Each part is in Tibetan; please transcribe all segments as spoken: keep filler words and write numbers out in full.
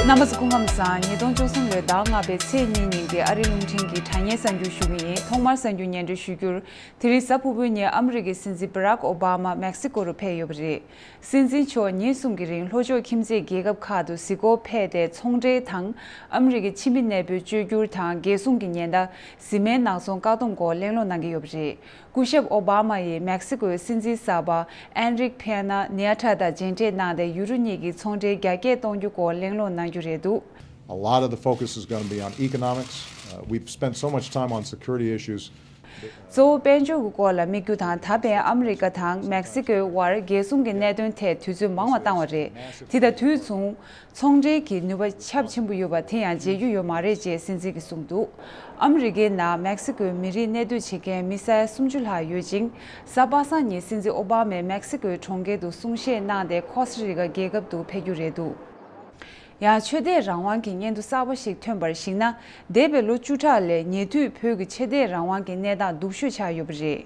རྣམ་པ་ཚོ་སྐུ་ཁམས་བཟང་། ཉིས་སྟོང་བཅུ་གསུམ་ལོའི་ཟླ་ལྔ་པའི་ཚེས་གཉིས་ཉིན་གྱི་ཨ་རིའི་རླུང་འཕྲིན་གྱི་དྲ་བརྙན་གསར་འགྱུར་ཞུ་གི་ཡིན། ཐོག་མར་གསར་འགྱུར་སྙན་སྒྲོན་ཞུ་རྒྱུར། དེ་རིང་གཟའ་ཕུར་བུའི་ཉིན་ཨ་མི་རི་ཀའི་སྲིད་འཛིན་བྷ་རག་ཨོ་བྷ་མ་མེག་སི་ཀོ་རུ་ཕེབས་ཡོད་པ་རེད། སྲིད་འཛིན་མཆོག་ཉིན་གསུམ་གྱི་རིང་ལྷོ་ཕྱོགས་ཁྱིམ་མཚེས་རྒྱལ་ཁབ་ཁག་ཏུ་གཟིགས་སྐོར་ཕེབས་ཏེ། ཚོང་འབྲེལ་དང་ཨ་མི་རི་ཀའི་ཕྱི་མི་གནས་སྤོས་བཅོས་བསྒྱུར་དང་རྒྱལ་སྲུང་གི་ཉེན་བརྡ། བཟི་སྨན་ནག་ཚོང་བཀག་སྡོམ་སྐོར་གླེང་སློང་གནང་གི་ཡོད་པ་རེད། སྐུ་ཞབས་ཨོ་བྷ་མ་ཡིས་མེག་སི་ཀོའི་སྲིད་འཛིན་གསར་པ་ཨན་རིག་ཕེ་ན་ནེ་ཨ་ཊ་དང་མཇལ་འཕྲད་གནང་སྟེ། ཡུ་རོ་གཉིས་ཀྱི་ཚོང་འབྲེལ་རྒྱ་སྐྱེད་གཏོང་རྒྱུ་སྐོར་གླེང་སློང་གནང་རྒྱུ་རེད་འདུག། A lot of the focus is going to be on economics. Uh, we've spent so much time on security issues. གཙོ་བོ་དཔལ་འབྱོར་གྱི་སྐོར་ལ་དམིགས་རྒྱུ་དང་། ད་ཕན་ཨ་མི་རི་ཀ་དང་མེག་སི་ཀོའི་དབར་རྒྱལ་སྲུང་གི་གནད་དོན་ཐད་དུས་ཚོད་མང་བ་བཏང་བ་རེད། དེ་དང་དུས་མཚུངས། ཚོང་འབྲེལ་གྱི་ནུས་པ་ཁྱབ་ཆེན་པོ་ཡོད་པ་དེ་ཡང་བརྗེད་རྒྱུ་ཡོད་མ་རེད་ཅེས་སྲིད་འཛིན་གྱིས་གསུངས་འདུག། ཨ་མི་རི་ཀའི་ནང་མེག་སི་ཀོའི་མི་རིགས་གནས་སྡོད་བྱེད་མཁན་མི་ས་ཡ་སུམ་ཅུ་ལྷག་ཡོད་ཅིང་། གཟའ་པ་སངས་ཉིན་སྲིད་འཛིན་ཨོ་བྷ་མས་མེག་སི་ཀོའི་གྲོང་ཁྱེར་དུ་གསུང་བཤད་གནང་སྟེ། ཁོ་སྟ་རི་ཀ་རྒྱལ་ཁབ་ཏུ་ཕེབས་རྒྱུ་རེད་འདུག། ཡང་ཆོས་དད་རང་དབང་གི་སྙན་ཐོ་གསར་པ་ཞིག་ཐོན་པར་གཞིགས་ན། འདས་པའི་ལོ་བཅུ་ཕྲག་ལས་ཉེ་དུས་བོད་ཀྱི་ཆོས་དད་རང་དབང་གི་གནས་སྟངས་སྡུག་ཤོས་ཆགས་ཡོད་པ་རེད།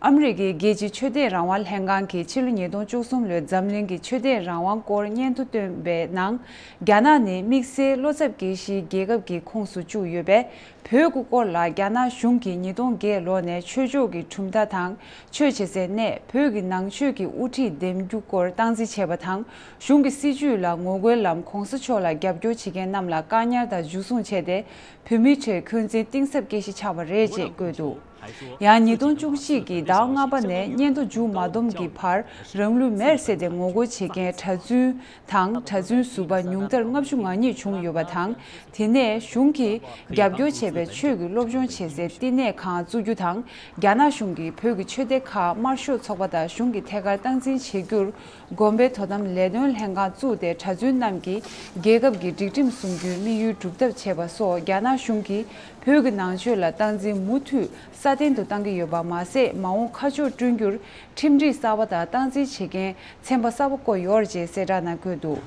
ཨ་མི་རི་ཀའི་རྒྱལ་སྤྱིའི་ཆོས་དད་རང་དབང་ལྷན་ཁང་གིས་ཕྱི་ལོ་ཉིས་སྟོང་བཅུ་གསུམ་ལོའི་འཛམ་གླིང་གི་ཆོས་དད་རང་དབང་སྐོར་སྙན་ཐོ་བཏོན་པའི་ནང་། རྒྱ་ནག་ནི་དམིགས་བསལ་བློ་འཚབ་སྐྱེ་གཞིའི་རྒྱལ་ཁབ་ཀྱི་ཁོངས་སུ་བཅུག་ཡོད་པས། བོད་ཀྱི་སྐོར་ལ་རྒྱ་ནག་གཞུང་གིས་ཉིས་སྟོང་བརྒྱད་ལོ་ནས་ཆོས་ཕྱོགས་ཀྱི་གྲུབ་མཐའ་དང་ཆོས་བྱེད་སའི་གནས། བོད་ཀྱི་ནང་ཆོས་ཀྱི་དབུ་ཁྲིད་འདེམས་རྒྱུ་སྐོར་སྟངས་འཛིན་བྱས་པ་དང་། གཞུང་གི་སྲིད་བྱུས་ལ་ངོ་རྒོལ་ལམ་གོང་ས་མཆོག་ལ་རྒྱབ་སྐྱོར་བྱེད་མཁན་རྣམས་ལ་བཀག་ཉར་དང་འཇུ་བཟུང་བྱས་ཏེ། བོད་མིའི་ཁྲོད་འཁོན་འཛིན་གཏིང་ཟབ་སྐྱེ་གཞི་ཆགས་པ་རེད་ཅེས་བཀོད་འདུག། ཡང་ཉིས་སྟོང་བཅུ་གཅིག་གི་ཟླ་ལྔ་པ་ནས་སྙན་ཐོ་མཇུག་མ་བསྡོམས་ཀྱི་བར། རང་ལུས་མེར་བསྲེགས་ཏེ་ངོ་རྒོལ་བྱེད་མཁན་གྲྭ་བཙུན་དང་། གྲྭ་བཙུན་ཟུར་པ་ཉུང་མཐར་ལྔ་བཅུ་ང་གཉིས་བྱུང་ཡོད་པ་དང་། དེ་ནས་གཞུང་གིས་རྒྱབ་སྐྱོར་བྱས་པའི་ཆོས་ཀྱི་སློབ་སྦྱོང་བྱེད་སའི་བསྟི་གནས་ཁང་བཙུགས་རྒྱུ་དང་། རྒྱ་ནག་གཞུང་གིས་བོད་ཀྱི་ཆོས་སྡེ་ཁག་དམར་ཤོག་ཚོགས་པ་དང་གཞུང་གི་ཐད་ཀར་སྟངས་འཛིན་བྱེད་རྒྱུར། དགོན་པའི་དོ་དམ་ལས་དོན་ལྷན་ཁང་བཙུགས་ཏེ། གྲྭ་བཙུན་རྣམས་ཀྱིས་རྒྱལ་ཁབ་ཀྱི་སྒྲིག་ཁྲིམས་སྲུང་རྒྱུའི་དམིགས་ཡུལ་སྒྲུབ་ཐབས་བྱས་པ་སོགས། རྒྱ་ནག་གཞུང་གིས་བོད་ཀྱི་ནང་ཆོས་ལ་སྟངས་འཛིན་མུ་མཐུད་སྲ་བརྟན་དུ་གཏང་གི་ཡོད་པ་མ་ཟད། མ་འོངས་ཁ་ཕྱོགས་བསྐྲུན་རྒྱུར་ཁྲིམས་སྒྲིག་གསར་པ་དང་སྟངས་འཛིན་བྱེད་མཁན་ཚན་པ་གསར་པ་བསྐོ་ཡོད་རེད་ཅེས་གསལ་བསྒྲགས་ནང་བཀོད་འདུག།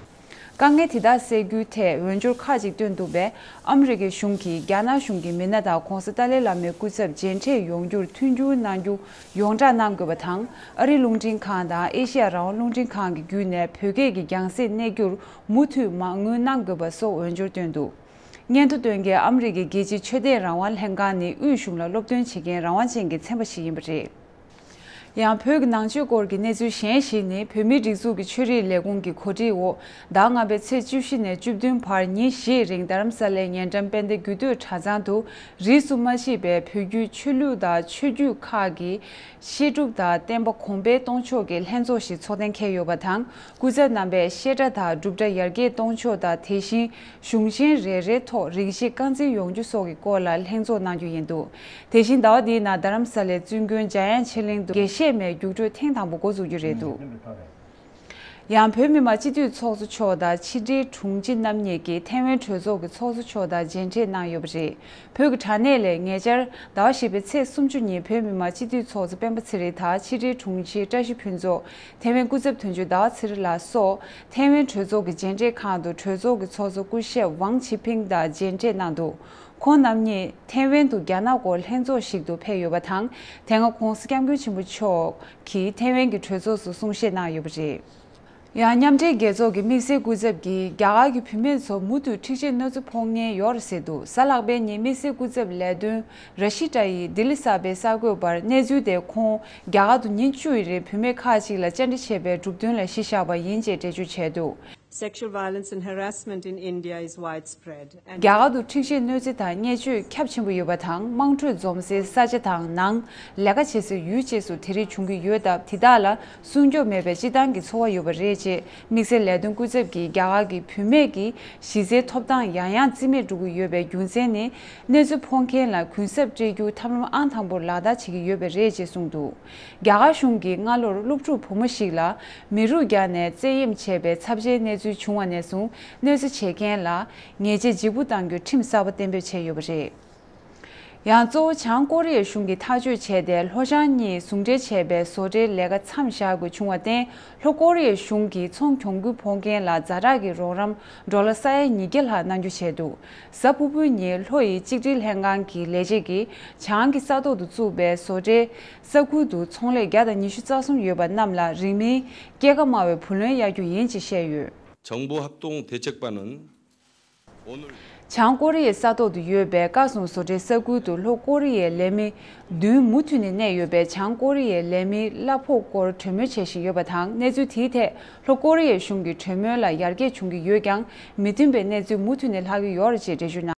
དཀའ་ངལ་དེ་དག་སེལ་རྒྱུའི་ཐད་འོས་སྦྱོར་ཁག་ཅིག་བཏོན་འདུག་པས། ཨ་མི་རི་ཀའི་གཞུང་གིས་རྒྱ་ནག་གཞུང་གི་མི་སྣ་དང་གོང་ས་ཏཱ་ལའི་བླ་མའི་སྐུ་ཚབ་མཇལ་འཕྲད་ཡོང་རྒྱུར་མཐུན་འགྱུར་གནང་རྒྱུ་ཡོངས་བསྒྲགས་གནང་དགོས་པ་དང་། ཨ་རིའི་རླུང་འཕྲིན་ཁང་དང་ཨེ་ཤེ་ཡ་རང་དབང་རླུང་འཕྲིན་ཁང་གི་བརྒྱུད་ནས་བོད་སྐད་ཀྱི་རྒྱང་སྲིང་གནས་རྒྱུར་མུ་མཐུད་མ་དངུལ་གནང་དགོས་པ་སོགས་འོས་སྦྱོར་བཏོན་འདུག། སྙན་ཐོ་བཏོན་མཁན་ཨ་མི་རི་ཀའི་རྒྱལ་སྤྱིའི་ཆོས་དད་རང་དབང་ལྷན་ཁང་ནི་དབུས་གཞུང་ལ་སློབ་སྟོན་བྱེད་མཁན་རང་དབང་ཅན་གྱི་ཚན་པ་ཞིག་ཡིན་པ་རེད། ཡང་བོད་ཀྱི་ནང་ཆོས་སྐོར་གྱི་གནས་ཚུལ་གཞན་ཞིག་ནི། བོད་མིའི་སྒྲིག་འཛུགས་ཀྱི་ཆོས་རིག་ལས་ཁུངས་ཀྱི་གོ་སྒྲིག་འོག་ཟླ་ལྔ་པའི་ཚེས་བཅུ་བཞི་ནས་བཅུ་བདུན་བར་ཉིན་བཞིའི་རིང་རྡ་རམ་ས་ལའི་ཉེ་འགྲམ་དཔལ་ལྡན་རྒྱུད་སྟོད་གྲྭ་ཚང་དུ། རིས་སུ་མ་ཆད་པའི་བོད་བརྒྱུད་ཆོས་ལུགས་དང་ཆོས་བརྒྱུད་ཁག་གི་བཤད་སྒྲུབ་དང་བསྟན་པ་གོང་འཕེལ་གཏོང་ཕྱོགས་ཀྱི་ལྷན་ཚོགས་ཤིག་ཚོགས་གཏན་འཁེལ་ཡོད་པ་དང་། སྐུ་ཚབ་རྣམ་པས་བཤད་གྲྭ་དང་སྒྲུབ་གྲྭ་ཡར་རྒྱས་གཏོང་ཕྱོགས་དང་། དེ་བཞིན་གཞུང་ཆེན་རེ་རེའི་ཐོག་རིགས་ཞིབ་རྐང་འཛིན་ཡོང་རྒྱུ་སོགས་ཀྱི་སྐོར་ལ་ལྷན་ཚོགས་གནང་རྒྱུ་ཡིན་འདུག། དེ་བཞིན་ཟླ་བ་འདིའི་ནང་རྡ་རམ་ས་ལའི་བཙུན་དགོན་འཇམ་དབྱངས་ཆོས་གླིང་དུ་དགེ་བཤེས་མའི་རྒྱུགས་སྤྲོད་ཐེངས་དང་པོ་འགོ་འཛུགས་རྒྱུ་རེད་འདུག། ཡང་བོད་མི་མང་སྤྱི་འཐུས་ཚོགས་གཙོ་མཆོག་དང་ཕྱི་དྲིལ་དྲུང་ཆེ་རྣམ་གཉིས་ཀྱིས་ཐའེ་ཝན་གྲོས་ཚོགས་ཀྱི་ཚོགས་གཙོ་མཆོག་དང་མཇལ་འཕྲད་གནང་ཡོད་པ་རེད། བོད་ཀྱི་དྲ་གནས་ལས་ཉེ་ཆར་ཟླ་བ་བཞི་པའི་ཚེས་སུམ་ཅུ་ཉིན་བོད་མི་མང་སྤྱི་འཐུས་ཚོགས་གཙོ་སྤེན་པ་ཚེ་རིང་དང་ཕྱི་དྲིལ་དྲུང་ཆེ་བཀྲ་ཤིས་ཕུན་ཚོགས། ཐའེ་ཝན་སྐུ་ཚབ་དོན་གཅོད་ཟླ་བ་ཚེ་རིང་ལགས་སོགས་ཐའེ་ཝན་གྲོས་ཚོགས་ཀྱི་མཇལ་འཕྲད་ཁང་དུ་གྲོས་ཚོགས་ཀྱི་ཚོགས་གཙོ་སྐུ་ཞབས་ཝང་ཆི་ཕིང་དང་མཇལ་འཕྲད་གནང་འདུག། ཁོང་རྣམ་གཉིས་ཐའེ་ཝན་དུ་རྒྱ་ནག་སྐོར་ལྷན་ཚོགས་ཤིག་ཏུ་ཕེབས་ཡོད་པ་དང་། དེ་སྔ་༧གོང་ས་༧སྐྱབས་མགོན་ཆེན་པོ་མཆོག་གིས་ཐའེ་ཝན་གྱི་གྲོས་ཚོགས་སུ་གསུང་བཤད་གནང་ཡོད་པ་རེད། ཡང་མཉམ་འབྲེལ་རྒྱལ་ཚོགས་ཀྱི་དམིགས་བསལ་སྐུ་ཚབ་ཀྱིས་རྒྱ་གར་གྱི་བུད་མེད་ཚོ་མུ་མཐུད་འཁྲིག་སྤྱོད་གནོད་འཚེ་ཕོག་མཁན་ཡོད་རེད་ཟེར་འདུག། གཟའ་ལྷག་པའི་ཉིན་དམིགས་བསལ་སྐུ་ཚབ་ལས་དོན་ར་ཤི་ཏྲ་ཡིས་ལྡི་ལི་གསར་པའི་གསར་འགོད་པར་གནས་ཚུལ་དེ་ཁོང་རྒྱ་གར་དུ་ཉིན་བཅུ་ཡི་རིང་བུད་མེད་ཁག་ཅིག་ལ་བཅར་འདྲི་བྱས་པའི་གྲུབ་དོན་ལ་གཞི་བཞག་པ་ཡིན་ཅེས་འགྲེལ་བརྗོད་བྱས་འདུག། Sexual violence and harassment in India is widespread and རྒྱ་གར་དུ་འཁྲིག་སྤྱོད་གནོད་འཚེ་དང་བརྙས་བཅོས་ཁྱབ་ཆེན་པོ་ཡོད་པ་དང་། དམངས་ཁྲོད་འཛོམས་སའི་ས་ཆ་དང་ནང་། ལས་ཀ་བྱེད་སའི་ཡུལ་བཅས་སུ་དེ་རིགས་བྱུང་གི་ཡོད་སྟབས། དེ་དག་ལ་སྲུང་སྐྱོབ་མེད་པའི་སྤྱི་བཏང་གི་ཚོར་བ་ཡོད་པ་རེད་ཅེས་དམིགས་བསལ་ལས་དོན་སྐུ་ཚབ་ཀྱིས། རྒྱ་གར་གྱི་བུད་མེད་ཀྱི་གཞི་རྩའི་ཐོབ་ཐང་ཡང་ཡང་རྩིས་མེད་འགྲོ་གི་ཡོད་པའི་རྒྱུ་མཚན་ནི། གནོད་འཚེ་ཕོག་མཁན་ལ་གུན་གསབ་སྤྲད་རྒྱུ་ཐབས་ལམ་ཨང་དང་པོར་ལག་བསྟར་བྱེད་ཀྱི་ཡོད་པ་རེད་ཅེས་གསུངས་འདུག། རྒྱ་གར་གཞུང་གིས་སྔ་ལོར་སློབ་ཕྲུག་བུ་མོ་ཞིག་ལ་མེ་རུ་བརྒྱབ་ནས་བཙན་གཡེམ་བྱས་པའི་ཚབས་ཆེའི་གནས་ཚུལ་བྱུང་བ་ནས་བཟུང་། གནོད་འཚེ་བྱེད་མཁན་ལ་ཉེས་ཆད་ལྗིད་པོ་གཏང་རྒྱུའི་ཁྲིམས་གསར་པ་གཏན་འབེབས་བྱས་ཡོད་པ་རེད། ཡང་གཙོ་བོ་བྱང་ཀོ་རི་ཡའི་གཞུང་གིས་ཐག་གཅོད་བྱས་ཏེ། ལྷོ་བྱང་གཉིས་ཟུང་འབྲེལ་བྱས་པའི་བཟོ་གྲྭའི་ལས་ཀ་མཚམས་བཞག་དགོས་བྱུང་བར་བརྟེན། ལྷོ་ཀོ་རི་ཡའི་གཞུང་གིས་ཚོང་གྱོང་གུན་ཕོག་མཁན་ལ་ཛ་དྲག་གི་རོགས་རམ་ཌོ་ལར་ས་ཡ་ཉིས་བརྒྱ་ལྷག་གནང་རྒྱུ་བྱས་འདུག། གཟའ་ཕུར་བུའི་ཉིན་ལྷོ་ཡི་གཅིག་སྒྲིལ་ལྷན་ཁང་གི་ལས་བྱེད་ཀྱིས་བྱང་གི་ས་ཐོག་ཏུ་བཙུགས་པའི་བཟོ་གྲྭའི་ས་ཁུལ་དུ་ཚོང་ལས་བརྒྱ་དང་ཉི་ཤུ་རྩ་གསུམ་ཡོད་པ་རྣམས་ལ་རིང་མིན་སྐྱེད་ཀ་དམའ་བའི་བུ་ལོན་གཡར་རྒྱུ་ཡིན་ཅེས་བཤད་ཡོད། བྱང་ཀོ་རི་ཡའི་ས་ཐོག་ཏུ་ཡོད་པའི་བཀའ་ཟུང་བཟོ་གྲྭའི་ས་ཁུལ་དུ་ལྷོ་ཀོ་རི་ཡའི་ལས་མི་བདུན་མུ་མཐུད་ནས་གནས་ཡོད་པའི་བྱང་ཀོ་རི་ཡའི་ལས་མིའི་གླ་ཕོགས་སྐོར་གྲོས་མོལ་བྱེད་བཞིན་ཡོད་པ་དང་། གནས་ཚུལ་དེའི་ཐད་ལྷོ་ཀོ་རི་ཡའི་གཞུང་གི་གྲོས་མོལ་ལ་ཡར་རྒྱས་བྱུང་གི་ཡོད་ཀྱང་། མི་མཐུན་པའི་གནས་ཚུལ་མུ་མཐུད་ནས་ལྷག་གི་ཡོད་རེད་ཅེས་འགྲེལ་བརྗོད་གནང་།